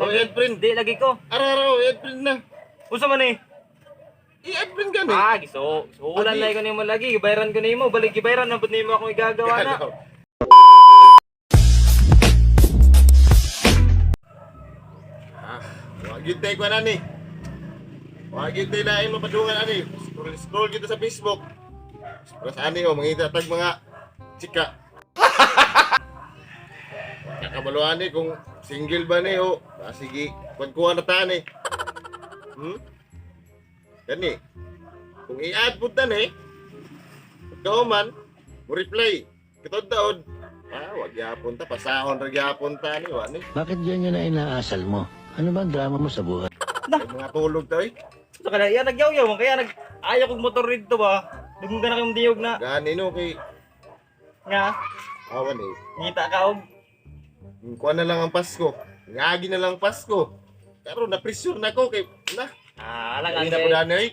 Oh, lagi. i-add friend. Di lagi ko. Ara ara, oh, i-add friend na. Unsa man eh? I-add friend gani. Ah, giso. Suhulan Adi. na ko nimo lagi, gibayaran ko nimo, balik gibayaran na pud nimo akong igagawa na. Ganaw. Ah, wa gyud tay kuan ani. Wa gyud tay lain mapadungan ani. Scroll scroll kita sa Facebook. Para sa ani oh, mangita tag mga chika. Nakabalo ani kung single ba ni o ah, sige, kuan na ta ani. Gani. Kung i-add pud ta ni, pagkahuman, mo reply. Katod daod. Ah, wag gyapon ta, pasahon ra gyapon ta ni, wa ni. Bakit ganyan na inaasal mo? Ano ba ang drama mo sa buhay? Ay, mga tulog ta oy. Sa kada iya nagyaw-yaw man kaya nag ayaw kog motor dito ba. Dugong ka na kayong diyog na Gani no kay nga awan eh. ngita ka og Kuha na lang ang Pasko. Ngagi na lang Pasko. Karon na pressure na ko kay na. ah alangan Ay na kay po dani oy.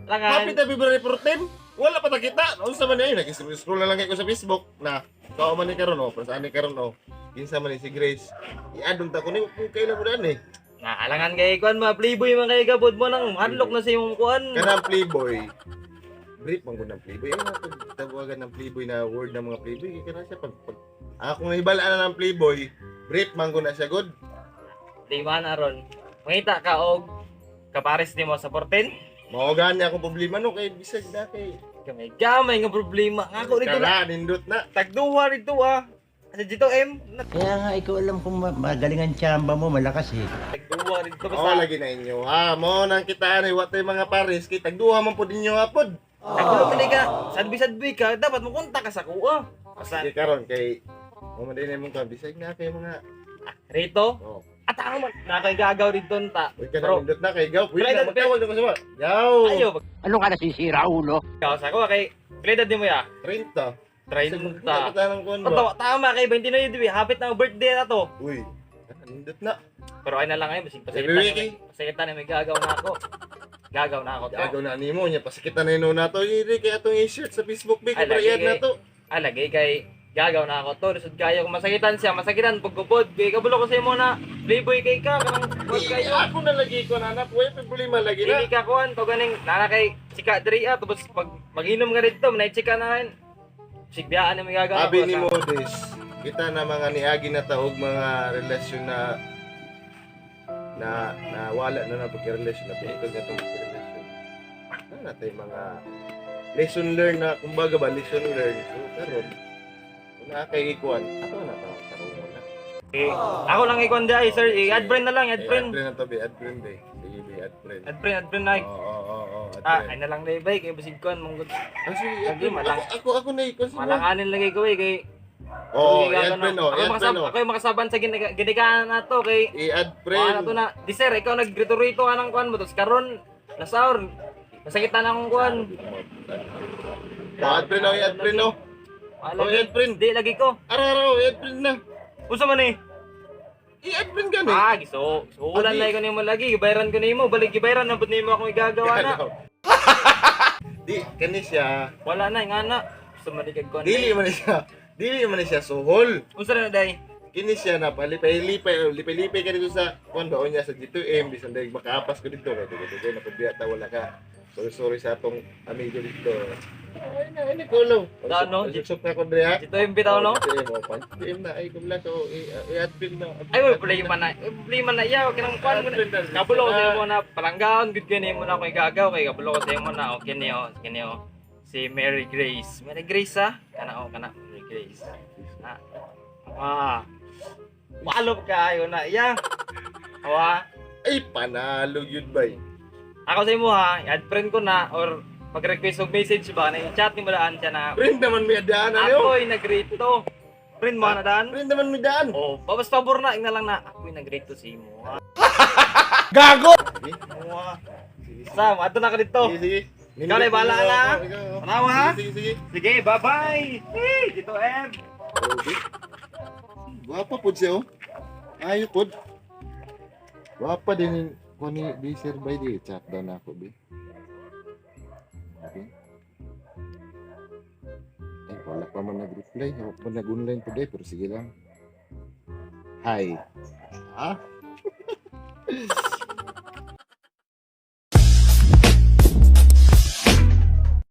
alangan. Happy ta February 14. Wala pa ta kita. Unsa man ay nag-scroll na lang kay ko sa Facebook na kao man ni karon oh, para saan ni karon oh. Kinsa man ni si Grace. I-add ta ko ni kay na po dani. Na alangan kay kuan ma playboy man kay gabod mo nang hadlok na sa imong kuan. Kanang playboy. Brief man gud ng playboy. Ay, tawagan ng playboy na word ng mga playboy. Kaya kana siya pag akong nahibalaan na ng playboy, brief man gud na siya good. Di man aron. Mangita ka og kapares nimo sa 14. Mao gani akong problema no kay bisag na kay Gamay gamay nga problema. Nga ako dito na Kala, nindot na. tagduha dito ah. Sa Gito M Kaya nga ikaw alam kung magaling ang tsamba mo, malakas eh. tagduha dito Oo, basta. lagi na inyo. Ha, mo nang kitaan ay watay mga pares kay tagduha man pud ninyo hapod. Tagduha man ka, sadbi-sadbi ka, dapat mo kontak ka sa kuha. Basta Sige karon kay mo man din imong kan bisag na kay mga rito. oh. At ako man, nakay gagaw dito ta. Uy, kana Bro. nindot na kay gaw. Uy, Pre, na magtawag na ko sa mga. Gaw. Ayo, Ano ka nasisira, ulo? ikaw sa kuha kay pila edad nimo ya? 30. 30. Kita ng kuan ba? Tama, tama kay 29 di hapit na ang birthday na to. Uy, nindot na. Pero ay na lang ay basig Every pasakitan week, na, eh. pasakitan na may gagaw na ako. Gagaw na ako to. Gagaw na nimo nya pasakitan na ino na to. Iri kay atong i-shirt sa Facebook ba Ay, kay lagi, para i-add na kay. to. Ah, lagi kay gagaw na ako to. Lisod kayo kung masakitan siya, masakitan pagkupod. Kay kabulo ko sa imo na playboy kay ka kanang kuwan Di, kayo. ako na lagi ko na anak, way problema lagi na. Dili ka kuan to ganing nana kay chika diri ah tapos pag maginom ka dito manay chika na rin. Sigbiyaan na may gagaw Abi ako ni Modis, kita na mga niagi na taog mga relasyon na na na wala na na pagka-relasyon na pinitog na itong pagka-relasyon. Na natay mga lesson learned na, kumbaga ba, lesson learned. So, karon kung nakakay ikuan, ako na tawag tarungon na. Okay. Ako lang ikuan di ay sir, i-add friend na lang, add Eh, friend. add friend na to, be, add friend eh. Sige, be, add friend. Add friend na. Oo, oo, oo, oo, add Ah, friend. ay na lang na ibay kay basig kuan mong Ah, sige, add Lagi, friend. Ako na ikuan sa mga. malanganin lagi ko eh kay Oo, Kay i-add friend, oh, Ako i-add makasab friend, oh. ako yung makasaban sa ginikaan na to kay I-add Wala friend. to na. Di sir, ikaw nagrito-rito ka ng kuan mo tapos karon nasaur. Masakitan akong kuan. Oh, add friend, oh, i-add friend, oh. Wala Oh, i-add friend. Di lagi ko. Ara, ara, oh, i-add friend na. Unsa man eh? I-add friend gani. Ah, giso. Suhulan Adi. na ko nimo lagi, gibayaran ko nimo, balik gibayaran na pud nimo akong igagawa na. Ganaw. Di kani siya. Wala na nga na. Gusto man kag kuan. Dili man siya. Dili man siya suhol. Unsa na day? Kini siya na palipay-lipay, lipay-lipay ka dito sa kuan ba niya sa G2M bisan dahil makaapas ko dito kay dito dito napabiya ta wala ka. Sorry sorry sa atong amigo dito. Ay na ay ko lo. Da, no? Sup na ko dire ha. Dito yung bitaw no? G2M oh, pan G2M na ay kumla so i-add bill na. Ay, wala problema na. Ay, problema na iya, kanang kuan mo na. Kabulo ko sa imo na palanggaon gud kini mo na ako igagaw kay kabulo ko sa imo na okay ni oh, kini oh. Si Mary Grace. Mary Grace ah. Kana oh, kana Mary Grace. Ah. Ah. Walop kayo na iya. Awa. Ay panalo gyud bay. Ako sa imo ha, i-add friend ko na or mag-request og message ba na i-chat ni mo daan siya na Friend naman may daan ano? ako'y nag-rate to. Friend mo na daan? Friend naman may daan. Oh, babas pabor na ingna lang na ako'y nag-rate to si imo. Ha. Gago. Mua. Sam, ato na ka dito. Sige, sige. Ikaw na, bahala na. Ikaw, ikaw. Tanawa, ha? Sige, sige, sige. Sige, bye-bye! Hey, dito M! Okay. Gwapa pod siya, oh. Ayo pod. Gwapa din yung kuha ni di sir by di chat daw na ako, bi. Okay. Ay, wala pa man nag-reply. Wala pa nag-online today, pero sige lang. Hi. Ah?